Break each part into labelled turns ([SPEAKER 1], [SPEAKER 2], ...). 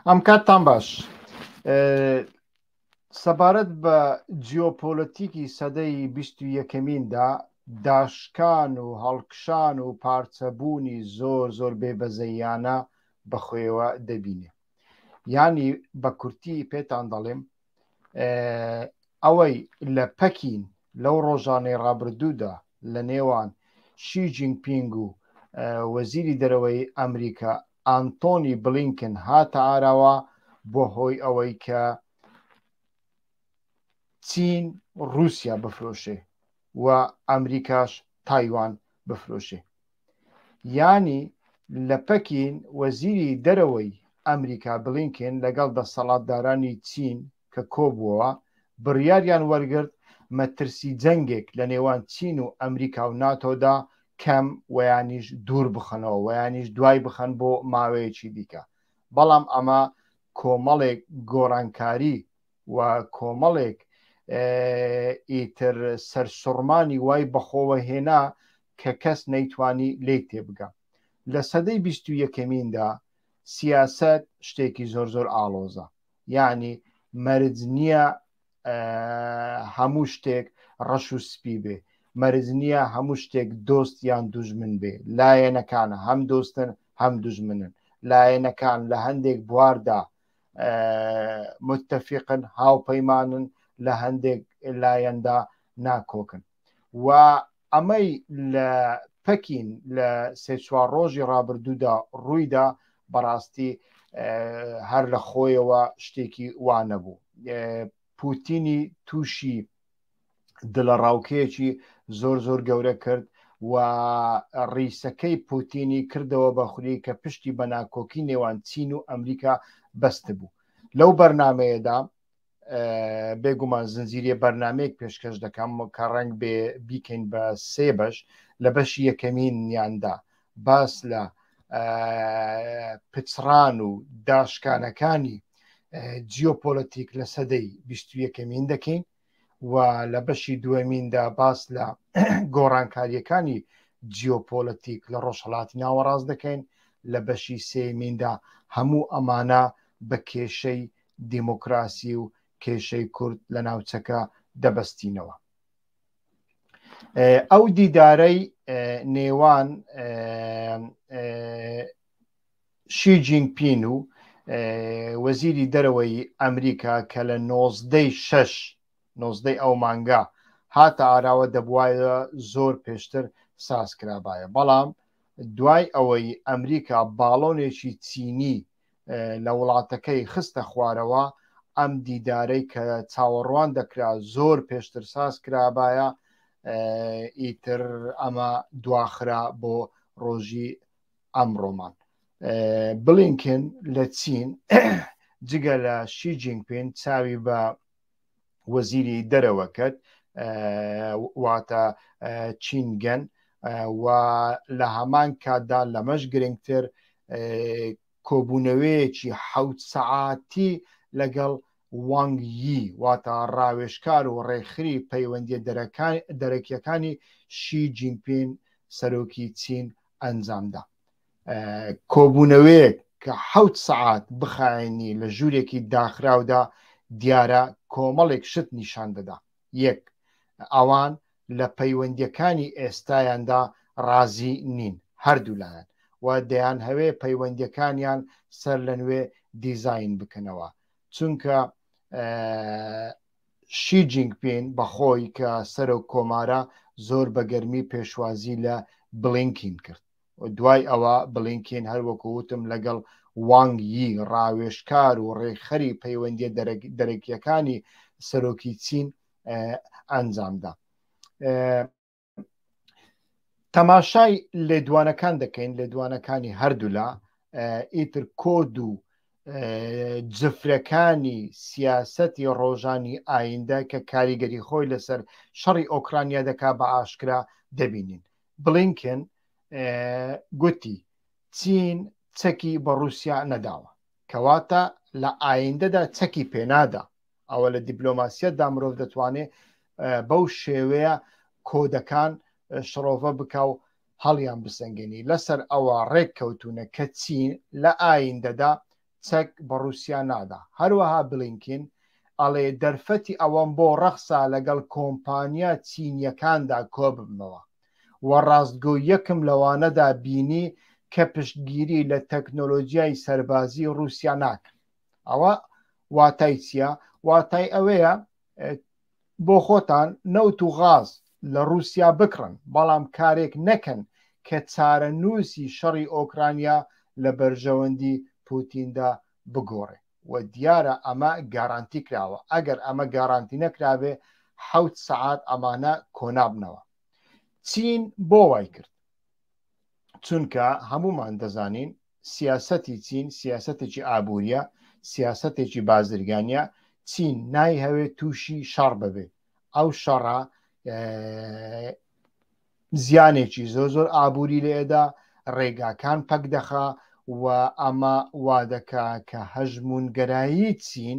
[SPEAKER 1] ئەم کاتتان باش. سەبارەت بە جیۆپۆلەتیکی سەدەی 21ەمیندا داشکان و هەڵکشان و پارچەبوونی زۆر زۆر بێبەزەیانە بەخۆیەوە دەبینێ. یانی بە کورتی پێتان دەڵێم ئەوەی لە پەکین لەو ڕۆژانەی ڕابردوودا لە نێوان شی جینگ پینگ و وەزیری دەرەوەی ئەمریکا ئانتۆنی بلینکن هاتە ئاراوە بۆ هۆی ئەوەی کە چین رووسیا بفرۆشێ و ئەمریکاش تایوان بفرۆشێ. یانی لە پەکین وەزیری دەرەوەی ئەمریکا بلینکن لەگەڵ دەسەڵاتدارانی چین کە کۆبووەوە بڕیاریان وەرگرت مەترسی جەنگێک لە نێوان چین و ئەمریکا و ناتۆدا کەم وەیانیش دوور بخەنەوە وەیانیش دوای بخەن بۆ ماوەیەکی دیکە بەڵام ئەمە کۆمەڵێک گۆڕانکاری و کۆمەڵێک ئیتر سەرسوڕمانی وای بەخۆوە هێنا کە کەس نەیتوانی لێی تێبگا. لە سەدەی 21ەمیندا سیاسەت شتێکی زۆر زۆر ئاڵۆزە. یعنی مەرج نییە هەموو شتێک ڕەش و سپی بێ مەرج نییە هەموو شتێک دۆست یان دوژمن بێ لایەنەکان هەم دۆستن هەم دوژمنن لایەنەکان لە هەندێک بواردا متفقن هاوپەیمانن لە هەندێک لایەندا ناکۆکن و ئەمەی لە پەکین لە سێ چوار ڕۆژی ڕابردوودا ڕوویدا بەڕاستی هەر لە خۆیەوە شتێکی وا نەبوو پوتینی تووشی دڵەڕاوکێیەکی زۆر زۆر گەورە کرد و ڕیسەکەی پوتینی کردەوە بە خوری کە پشتی بە ناکۆکی نێوان چین و ئەمریکا بەستبوو. لەو بەرنمەیەدا بێگومان زنجیریە بەرنمەیەک پێشکەش دەکەم کە ڕەنگ بێ بیکەین بە سێ بەش لە بەشی یەکەمینیاندا باس لە پچڕان و داشکانەکانی جیۆپۆلەتیک لە سەدەی 21ەمین دەکەین و لە بەشی دووەمیندا باس لە گۆڕانکاریەکانی جیۆپۆلەتیک لە ڕۆژهڵاتی ناوەڕاست دەکەین لە بەشی سێمیندا هەموو ئەمانە بە کێشەی دیموکراسی و کێشەی کورد لە ناوچەکە دەبەستینەوە. ئەو دیدارەی نێوان شی جینگ پین و وەزیری دەرەوەی ئەمریکا کە لە نۆزدەی شەش نۆزدەی ئەو مانگە هاتە ئاراوە دەبواە زۆر پێشتر ساز کرابایە بەڵام دوای ئەوەی ئەمریکا باڵۆنێکی چینی لە وڵاتەکەی خستە خوارەوە ئەم دیدارەی کە چاوەڕوان دەکرا زۆر پێشتر ساز کرابایە ئیتر ئەمە دواخرا بۆ ڕۆژی ئەمڕۆمان. بلینکن لە چین جگە لە شی جینگپین چاوی بە وەزیری دەرەوە کرد واتە چینگەن و لە هەمان کاتدا لەمەش گرنگتر کۆبوونەوەیەکی حەوت سەعاتی لەگەڵ وانگ یی واتە ڕاوێژکار و ڕێکخری پەیوەندیە دەرەکیەکانی شی جینپین سەرۆکی چین ئەنجامدا. کۆبوونەوەیەک کە حەوت سەعات بخایەنی لە ژوورێکی داخراودا دیارە کۆمەڵێک شت نیشان دەدا. یەک، ئەوان لە پەیوەندیەکانی ئێستایاندا ڕازی نین هەردوولایان و دەیانهەوێ پەیوەندیەکانیان سەرلەنوێ دیزاین بکەنەوە چونکە شی جینگ پین بەخۆی کە سەرۆک کۆمارە زۆر بە گەرمی پێشوازی لە بلینکین کرد و دوای ئەوە بلینکین هەروەکو وتم لەگەڵ وانگ یی ڕاوێژکار و ڕێکخەری پەیوەندیە دەرەکیەکانی سەرۆکی چین ئەنجامدا. تەماشای لێدوانەکان دەکەین لێدوانەکانی هەردوولا ئیتر کۆد و جفرەکانی سیاسەتی ڕۆژانی ئایندە کە کاریگەری خۆی لەسەر شەڕی ئۆکرانیا دەکا بە ئاشکرا دەبینین بلینکن گوتی چین چەکی بە رووسیا نەداوە کەواتە لە ئایندەدا چەکی پێنادا ئەوە لە دیپلۆماسیەتدا مرۆڤ دەتوانێت بەو شێوەیە کۆدەکان شڕۆڤە بکا و هەڵیان بسەنگێنی لەسەر ئەوە ڕێک کەوتونە کە چین لە ئایندەدا چەک بە ڕووسیا نادا. هەروەها بلینکین ئەڵێ دەرفەتی ئەوەم بۆ ڕەخسا لەگەڵ کۆمپانیا چینییەکاندا کۆببمەوە و ڕاستگۆییەکم لەوانەدا بینی کە پشتگیری لە تەکنۆلۆجیای سەربازی ڕووسیا ناکەن. ئەوە واتای چییە؟ واتای ئەوەیە بۆ خۆتان نەوت و غاز لە ڕووسیا بکڕن، بەڵام کارێک نەکەن کە چارەنووسی شەڕی ئۆکرانیا لە بەرژەوەندی پوتیندا بگۆڕێ و دیارە ئەمە گارانتی کراوە، ئەگەر ئەمە گارانتی نەکرابێ حەوت سەعات ئەمانە کۆنابنەوە. چین بۆ وای کرد؟ چونکە هەموومان دەزانین سیاسەتی چین سیاسەتێکی ئابووریە، سیاسەتێکی بازرگانیە، چین نایهەوێت تووشی شەڕ ببێ، ئەو شەڕە زیانێکی زۆر زۆر ئابووری لێدا، ڕێگاکان پەک دەخا و ئەمە وا دەکا کە هەژموونگەرایی چین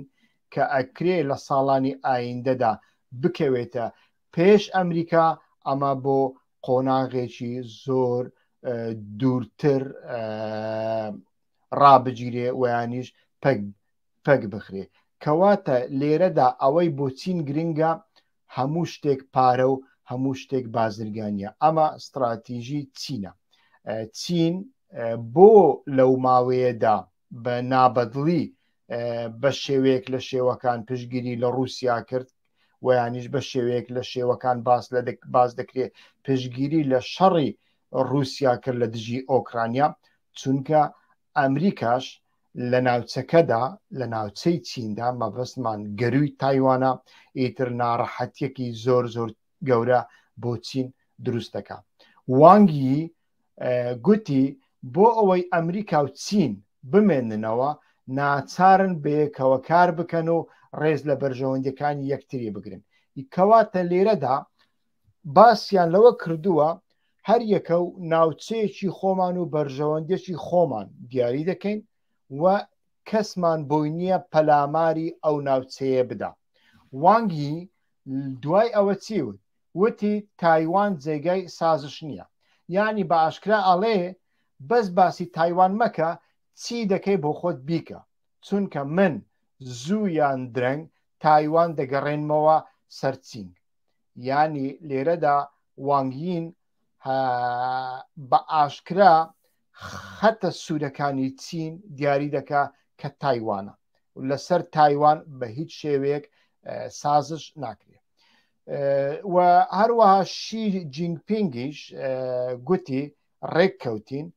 [SPEAKER 1] کە ئەکرێ لە ساڵانی ئایندەدا بکەوێتە پێش ئەمریکا، ئەمە بۆ قۆناغێکی زۆر دوورتر ڕابگیرێ ویانیش پەک پەک بخرێ. کەواتە لێرەدا ئەوەی بۆ چین گرنگە هەموو شتێک پارە و هەموو شتێک بازرگانیە. ئەمە ستراتیژی چینە. چین بۆ لەو ماوەیەدا بە نابەدڵی بە شێوەیەک لە شێوەکان پشتگیری لە ڕووسیا کرد ویانیش بە شێوەیەک لە شێوەکان باس لە باس دەکرێت پشتگیری لە شەڕی ڕووسیا کرد لە دژی ئۆکرانیا، چونکە ئەمریکاش لە ناوچەکەدا لە ناوچەی چیندا مەبەستمان گەروی تایوانە ئیتر ناڕەحەتیەکی زۆر زۆر گەورە بۆ چین دروست دەکا. وانگ یی گوتی بۆ ئەوەی ئەمریکا و چین بمێننەوە ناچارن بەیەکەوە کار بکەن و ڕێز لە بەرژەوەندیەکانی یەکتری بگرن. کەواتە لێرەدا باسیان لەوە کردووە هەر یەکە و ناوچەیەکی خۆمان و بەرژەوەندێکی خۆمان دیاری دەکەین و کەسمان بۆی نییە پەلاماری ئەو ناوچەیە بدا. وانگ یی دوای ئەوە چی وت؟ وتی تایوان جێگای سازش نییە. یانی بە ئاشکرا ئەڵێ بەس باسی تایوان مەکە چی دەکەی بۆ خۆت بیکە چونکە من زوو یان درەنگ تایوان دەگەڕێنمەوە سەر چین. یانی لێرەدا وانگ یین بە ئاشکرا خەتە سوورەکانی چین دیاری دەکا کە تایوانە لەسەر تایوان بە هیچ شێوەیەک سازش ناکرێت و هەروەها شی جینگپینگیش گوتی ڕێک کەوتین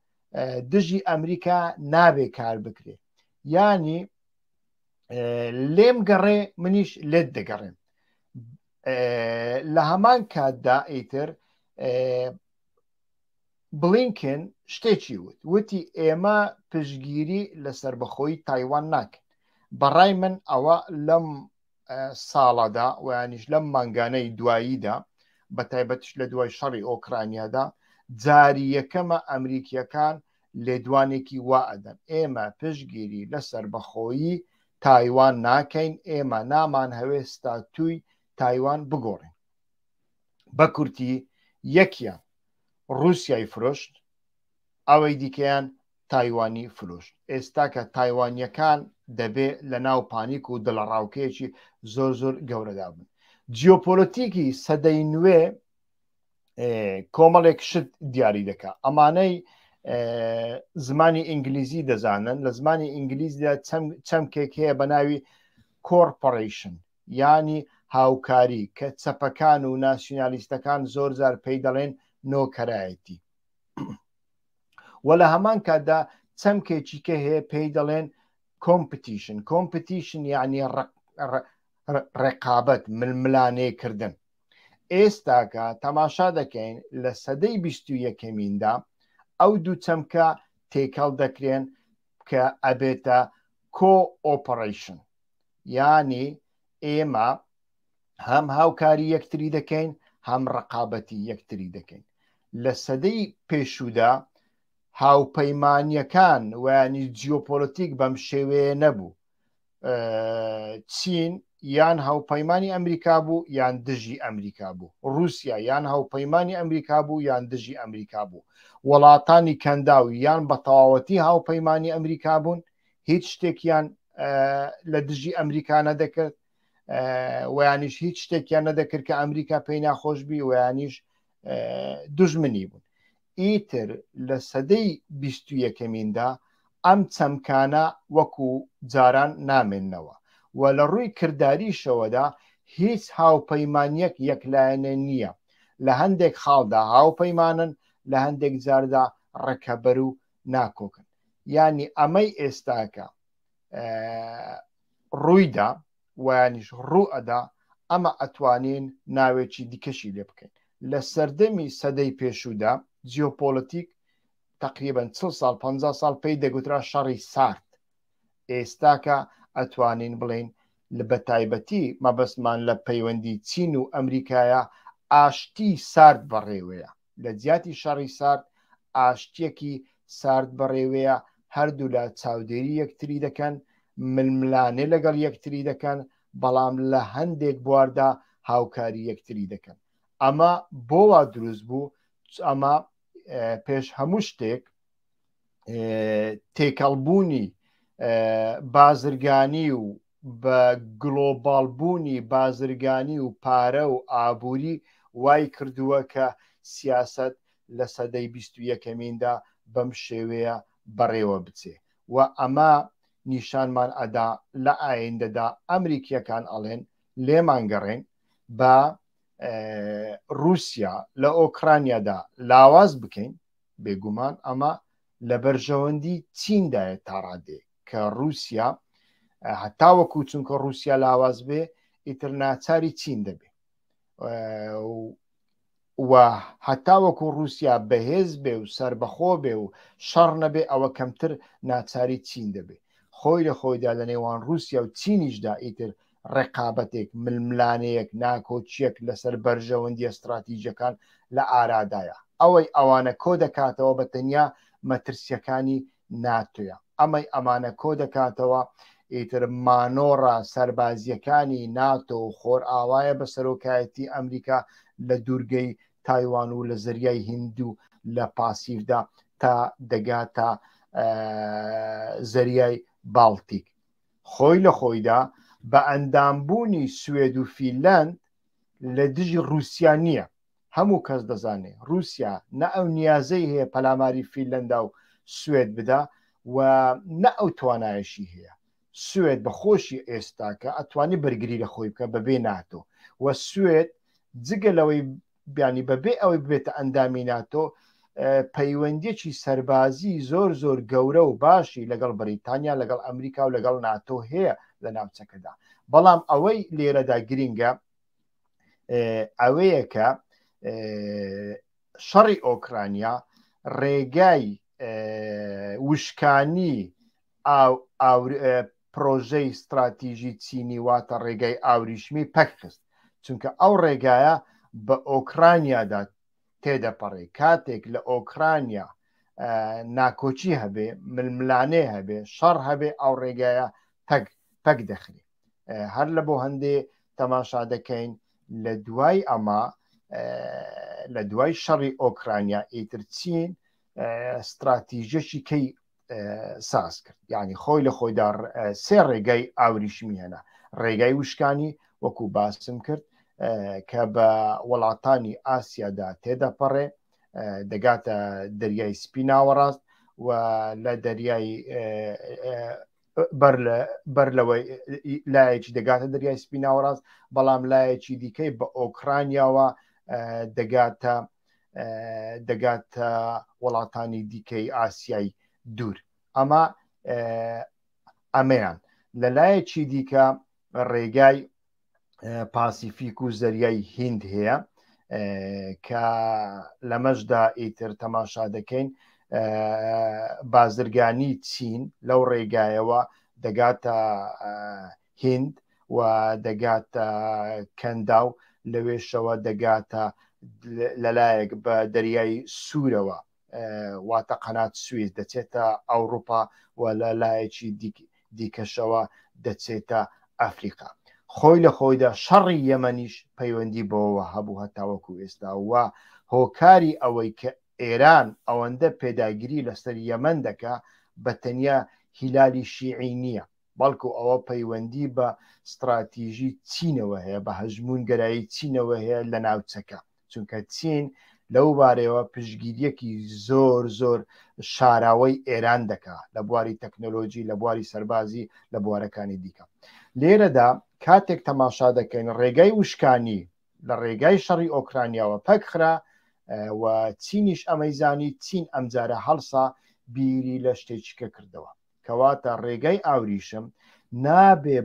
[SPEAKER 1] دژی ئەمریکا نابێ کار بکرێ ینی لێم گەڕێ منیش لێت دەگەڕێم لە هەمان کاتدا ئیتر بلینکن شتێکی وت وتی ئێمە پشگیری لە سربەخۆی تایوان ناکەن بەڕای من ئەوە لەم ساڵەدا ویانیش لەم مانگانەی دواییدا بە تایبەتش لە دوای شەڕی ئۆکرانیادا جاری یەکەمە ئەمریکیەکان لێدوانێکی وا ئەدەن ئێمە پشتگیری لە سەربەخۆیی تایوان ناکەین، ئێمە نامانهەوێ ستاتوی تایوان بگۆڕین. بە کورتی یەکیان ڕووسیای فرۆشت، ئەوەی دیکەیان تایوانی فرۆشت. ئێستاکە تایوانییەکان دەبێ لە ناو پانیک و دڵەڕاوکێیەکی زۆر زۆر گەورەدا بن. جیۆپۆلەتیکی سەدەی نوێ کۆمەڵێک شت دیاری دەکا ئەمانەی زمانی ئینگلیزی دەزانن لە زمانی ئینگلیزیدا چەمکێک هەیە بە ناوی cooperation یانی هاوکاری کە چەپەکان و ناسیونالیستەکان زۆر جار پێی دەڵێن نۆکەرایەتی و لە هەمان کاتدا چەمکێکی کە هەیە پێی دەڵێن competition competition یعنی ڕقابەت ململانێکردن ئێستاکە تەماشا دەکەین لە سەدەی بیست و یەکەمیندا ئەو دوو چەمکە تێکەڵ دەکرێن کە ئەبێتە cooperation یانی ئێمە هەم هاوکاری یەکتری دەکەین هەم ڕقابەتی یەکتری دەکەین لە سەدەی پێشوودا هاوپەیمانیەکان ویانی جیۆپۆلەتیک بەم شێوەیە نەبوو چین یان هاوپەیمانی ئەمریکا بوو یان دژی ئەمریکا بوو رووسیا یان هاوپەیمانی ئەمریکا بوو یان دژی ئەمریکا بوو وڵاتانی کەنداو یان بە تەواوەتی هاوپەیمانی ئەمریکا بوون هیچ شتێکیان لە دژی ئەمریکا نەدەکرد ویانیش هیچ شتێکیان نەدەکرد کە ئەمریکا پێی ناخۆش بی ویانیش دژمنی بوون. ئیتر لە سەدەی بیستویەکەمیندا ئەم چەمکانە وەکو جاران نامێننەوە و لە ڕووی کرداریشەوەدا هیچ هاوپەیمانیەک یەکلایەنە نییە، لە هەندێک خاڵدا هاوپەیمانن، لە هەندێک جاردا ڕکەبەر و ناکۆکن. یانی ئەمەی ئێستاکە ڕوویدا ویانیش ڕوو ئەدا ئەمە ئەتوانین ناوێکی دیکەشی لێ بکەین. لە سەردەمی سەدەی پێشوودا جیۆپۆلەتیک تەقریبەن 40 ساڵ 50 ساڵ پێی دەگوترا شەڕی سارد. ئێستاکە ئەتوانین بڵێین لە بەتایبەتی مەبەستمان لە پەیوەندی چین و ئەمریکایە ئاشتی سارد بەڕێوەیە. لە جیاتی شەڕی سارد ئاشتیەکی سارد بەڕێوەیە، هەردوولا چاودێری یەکتری دەکەن، ململانێ لەگەڵ یەکتری دەکەن، بەڵام لە هەندێک بواردا هاوکاری یەکتری دەکەن. ئەمە بۆ وا دروست بوو؟ ئەمە پێش هەموو شتێک تێکەڵبوونی بازرگانی و بە گلۆباڵ بوونی بازرگانی و پارە و ئابووری وای کردووە کە سیاسەت لە سەدەی 21ەمیندا بەم شێوەیە بەڕێوە بچێ و ئەمە نیشانمان ئەدا لە ئایندەدا ئەمریکیەکان ئەڵێن لێمان گەڕێن بە رووسیا لە ئۆکرانیادا لاواز بکەین. بێگومان ئەمە لە بەرژەوەندی چیندایە تاڕادەیەک کە رووسیا هەتاوەکو چونکە رووسیا لاواز بێ ئیتر ناچاری چین دەبێ و هەتاوەکو رووسیا بەهێز بێ و سربەخۆ بێ و شەڕ نەبێ ئەوە کەمتر ناچاری چین دەبێ. خۆی لە خۆیدا لە نێوان رووسیا و چینیشدا ئیتر ڕقابەتێک، ململانێیەک، ناکۆکییەک لەسەر بەرژەوەندییە ستراتیژیەکان لە ئارادایە. ئەوەی ئەوانە کۆ دەکاتەوە بە تەنیا مەترسییەکانی ناتۆیە. ئەمەی ئەمانە کۆ دەکاتەوە ئیتر مانۆڕە سەربازییەکانی ناتۆ و خۆرئاوایە بە سەرۆکایەتی ئەمریکا لە دوورگەی تایوان و لە زەریای هیند و لە پاسیفدا تا دەگاتە زەریای باڵتیک. خۆی لە خۆیدا بە ئەندامبوونی سوێد و فینلەند لە دژی ڕووسیا نییە. هەموو کەس دەزانێ ڕووسیا نە ئەو نیازەی هەیە پەلاماری فینلەندا و سوێد بدا و نە ئەو توانایەشی هەیە. سوێد بە خۆشی ئێستاکە ئەتوانی بەرگری لە خۆی بکە بەبێ ناتۆ و سوێد جگە لەوەی بیانی بەبێ ئەوەی ببێتە ئەندامی ناتۆ پەیوەندیەکی سەربازی زۆر زۆر گەورە و باشی لەگەڵ بەریتانیا، لەگەڵ ئەمریکا و لەگەڵ ناتۆ هەیە لە ناوچەکەدا. بەڵام ئەوەی لێرەدا گرینگە ئەوەیە کە شەڕی ئۆکرانیا ڕێگای وشکانی پرۆژەی ستراتیژی چینی واتە ڕێگای ئاوریشمی پەک خست، چونکە ئەو ڕێگایە بە ئۆکرانیادا تێدەپەڕێ. کاتێک لە ئۆکرانیا ناکۆکی هەبێ، ململانێ هەبێ، شەڕ هەبێ، ئەو ڕێگایە پەک پەک دەخرێ. هەر لە بۆ هەندێ تەماشا دەکەین لە دوای ئەمە، لە دوای شەڕی ئۆکرانیا ئیتر چین ستراتیژەکی کەی ساز کرد، یعنی خۆی لە خۆیدا سێ ڕێگای ئاوریشمی هێنا. ڕێگای وشکانی وەکو باسم کرد کە بە وڵاتانی ئاسیادا تێدەپەڕێ، دەگاتە دەریای سپی ناوەڕاست و لە دەریای بەر لەوەی لایەکی دەگاتە دەریای سپی ناوەڕاست، بەڵام لایەکی دیکەی بە ئۆکرانیاوە دەگاتە دەگاتە وڵاتانی دیکەی ئاسیای دوور. ئەمە ئەمەیان لە لایەکی دیکە ڕێگای پاسیفیک و زەریای هیند هەیە کە لەمەشدا ئیتر تەماشا دەکەین بازرگانی چین لەو ڕێگایەوە دەگاتە هیند و دەگاتە کەنداو، لەوێشەوە دەگاتە لەلایەک بە دەریای سوورەوە واتە قەنات سوئیس دەچێتە ئەوروپا و لە لایەکی دیکەشەوە دەچێتە ئەفریقا. خۆی لە خۆیدا شەڕی یەمەنیش پەیوەندی بەوەوە هەبوو هەتاوەکو ئێستا و هۆکاری ئەوەی کە ئێران ئەوەندە پێداگری لەسەر یەمەن دەکا بە تەنیا هیلالی شیعی نییە، بەڵکو ئەوە پەیوەندی بە ستراتیژی چینەوە هەیە، بە هەژموونگەرایی چینەوە هەیە لە ناوچەکە، چونکە چین لەو بارەیەوە پشتگیریەکی زۆر زۆر شاراوەی ئێران دەکا لە بواری تەکنۆلۆژی، لە بواری سەربازی، لە بوارەکانی دیکە. لێرەدا کاتێک تەماشا دەکەین ڕێگای وشکانی لە ڕێگای شەڕی ئۆکرانیاوە پەک خرا و چینیش ئەمەی زانی، چین ئەمجارە هەڵسا بیری لە شتێکیکە کردەوە. کەواتە ڕێگای ئاوریشم نابێ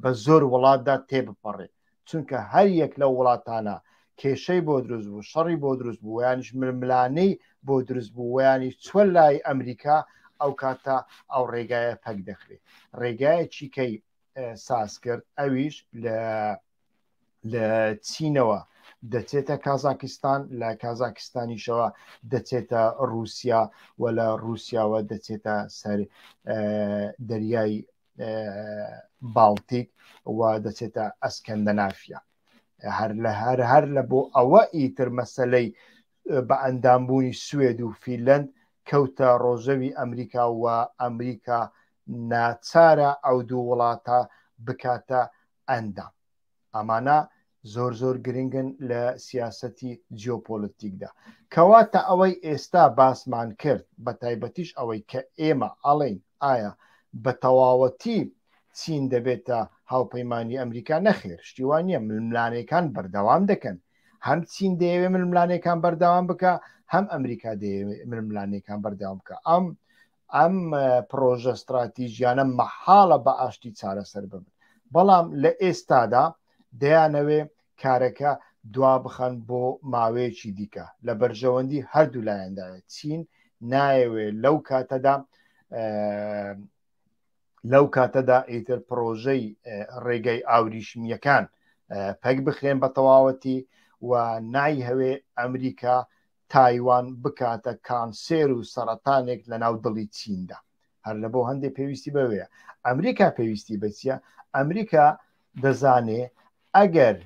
[SPEAKER 1] بە زۆر وڵاتدا تێبپەڕێ، چونکە هەر یەک لەو وڵاتانە کێشەی بۆ دروست بوو، شەڕی بۆ دروست بوو، ویانیش ململانێی بۆ دروست بوو، ویانیش چوە لای ئەمریکا، ئەو کاتە ئەو ڕێگایە پەک دەخرێ. ڕێگایەکی کەی ساز کرد، ئەویش لە لە چینەوە دەچێتە کازاکستان، لە کازاکستانیشەوە دەچێتە رووسیا و لە رووسیاوە دەچێتە سەر دەریای باڵتیک و دەچێتە ئەسکەندەنافیا. هەر لە هەر هەر لە بۆ ئەوە ئیتر مەسەلەی بە ئەندامبوونی سوێد و فیلەند کەوتە ڕۆژەوی ئەمریکا و ئەمریکا ناچارە ئەو دوو وڵاتە بکاتە ئەندام. ئەمانە زۆر زۆر گرنگن لە سیاسەتی جیۆپۆلەتیکدا. کەواتە ئەوەی ئێستا باسمان کرد، بە تایبەتیش ئەوەی کە ئێمە ئەڵێین ئایا بە تەواوەتی چین دەبێتە هاوپەیمانی ئەمریکا؟ نەخێر، شتی وا نییە، ململانێکان بەردەوام دەکەن. هەم چین دەیەوێ ململانێکان بەردەوام بکە، هەم ئەمریکا دەیەوێ ململانێکان بەردەوام بکە. ئەم ئەم پڕۆژە ستراتیژیانە مەحاڵە بە ئاشتی چارەسەر ببن، بەڵام لە ئێستادا دەیانەوێ کارەکە دوابخەن بۆ ماوەیەکی دیکە لە بەرژەوەندی هەردوو لایەندایە. چین نایەوێ لەو کاتەدا لەو کاتەدا ئیتر پڕۆژەی ڕێگەی ئاوریشمییەکان پەک بخرێن بە تەواوەتی و نایهەوێ ئەمریکا تایوان بکاتە کانسێر و سەرەتانێک لە ناو دڵی چیندا. هەر لە بۆ هەندێ پێویستی بەوەیە. ئەمریکا پێویستی بە چییە؟ ئەمریکا دەزانێ ئەگەر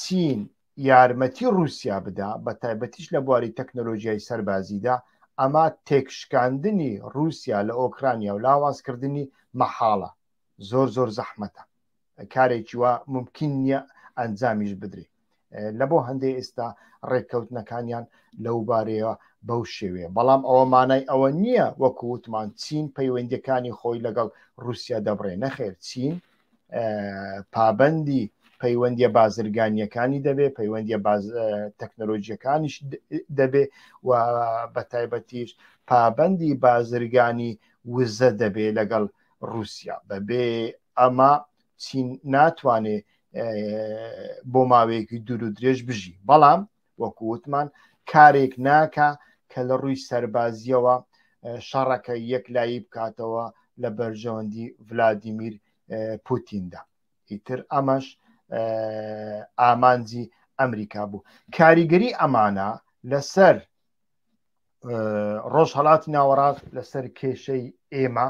[SPEAKER 1] چین یارمەتی ڕووسیا بدا، بە تایبەتیش لە بواری تەکنۆلۆژیای سەربازیدا، ئەمە تێکشکاندنی ڕووسیا لە ئۆکرانیا و لاوازکردنی مەحاڵە، زۆر زۆر زەحمەتە. کارێکی وا مومکین نییە ئەنجامیش بدرێ. لە بۆ هەندێ ئێستا ڕێککەوتنەکانیان لەو بارەیەوە بەو شێوەیە، بەڵام ئەوە مانای ئەوە نییە وەکو وتمان چین پەیوەندیەکانی خۆی لەگەڵ رووسیا دەبڕێ. نەخێر، چین پابەندی پەیوەندیە بازرگانیەکانی دەبێ، پەیوەندیە تەکنەلۆژیەکانیش دەبێ و بە تایبەتیش پابەندی بازرگانی وزە دەبێ لەگەڵ رووسیا. بەبێ ئەمە چین ناتوانێ بۆ ماوەیەکی دوور و درێژ بژی، بەڵام وەکو وتمان کارێک ناکا کە لە ڕووی سەربازیەوە شەڕەکە یەکلایی بکاتەوە لە بەرژەوەندی ڤلادیمیر پوتیندا. ئیتر ئەمەش ئامانجی ئەمریکا بوو. کاریگەری ئەمانە لەسەر ڕۆژهەڵاتی ناوەڕاست لەسەر کێشەی ئێمە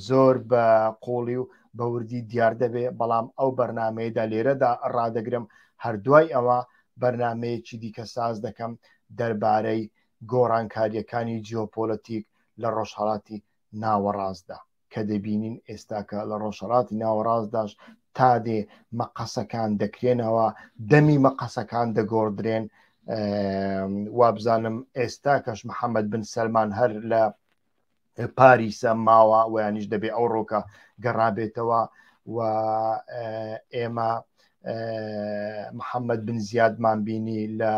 [SPEAKER 1] زۆر بە قوڵی و بە وردی دیار دەبێ، بەڵام ئەو بەرنمەیەدا لێرەدا ڕادەگرم. هەر دوای ئەوە بەرنمەیەکی دیکە ساز دەکەم دەربارەی گۆڕانکاریەکانی جیۆپۆلەتیک لە ڕۆژهەڵاتی ناوەڕاستدا. کە دەبینین ئێستاکە لە ڕۆژهەڵاتی ناوەڕاستداش تا دێ مەقەسەکان دەکرێنەوە، دەمی مەقەسەکان دەگۆڕدرێن. وابزانم ئێستا کەش محەممەد بن سەلمان هەر لە پاریسە ماوە ویانیش دەبێ ئەو ڕۆکە گەڕابێتەوە و ئێمە محەممەد بن زیادمان بینی لە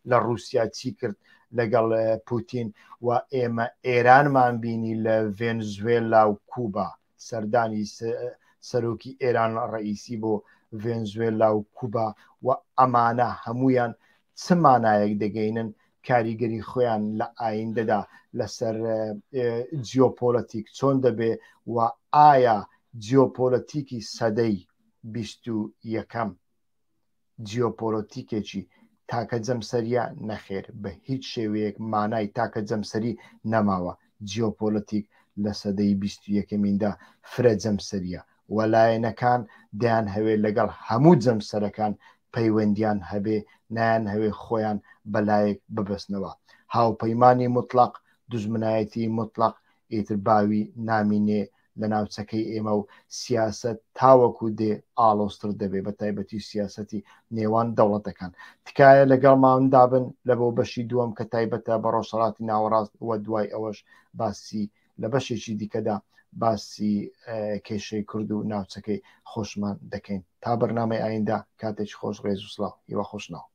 [SPEAKER 1] لە ڕووسیا چی کرد لەگەڵ پوتین و ئێمە ئێرانمان بینی لە ڤێنزوێلا و کوبا، سەردانی سەرۆکی ئێران ڕەئیسی بۆ ڤێنزوێلا و کوبا و ئەمانە هەموویان چ مانایەک دەگەینن کاریگەری خۆیان لە ئایندەدا لەسەر جیۆپۆلەتیک چۆن دەبێ و ئایا جیۆپۆلەتیکی سەدەی 21ەم جیۆپۆلۆتیکێکی تاکە جەمسەریە؟ نەخێر بە هیچ شێوەیەک مانای تاکە جەمسەری نەماوە، جیۆپۆلۆتیک لە سەدەی بیست و یەکەمیندا فرە جەمسەریە و لایەنەکان دەیانهەوێ لەگەڵ هەموو جەمسەرەکان پەیوەندیان هەبێ، نایانهەوێ خۆیان بە لایەک ببەستنەوە. هاوپەیمانی موتڵەق، دوژمنایەتی موتڵەق. ئیتر باوی نامینێ لە ناوچەکەی ئێمە و سیاسەت تاوەکو دێ ئاڵۆزتر دەبێ بە تایبەتی سیاسەتی نێوان دەوڵەتەکان. تکایە لەگەڵماندا بن لە بۆ بەشی دووەم کە تایبەتە بە ڕۆژهەڵاتی ناوەڕاست و دوای ئەوەش باسی لە بەشێکی دیکەدا باسی کێشەی کورد و ناوچەکەی خۆشمان دەکەین. تا بەرنامەی ئایندە کاتێکی خۆش ڕێز و سڵاو هیوا خۆشناو.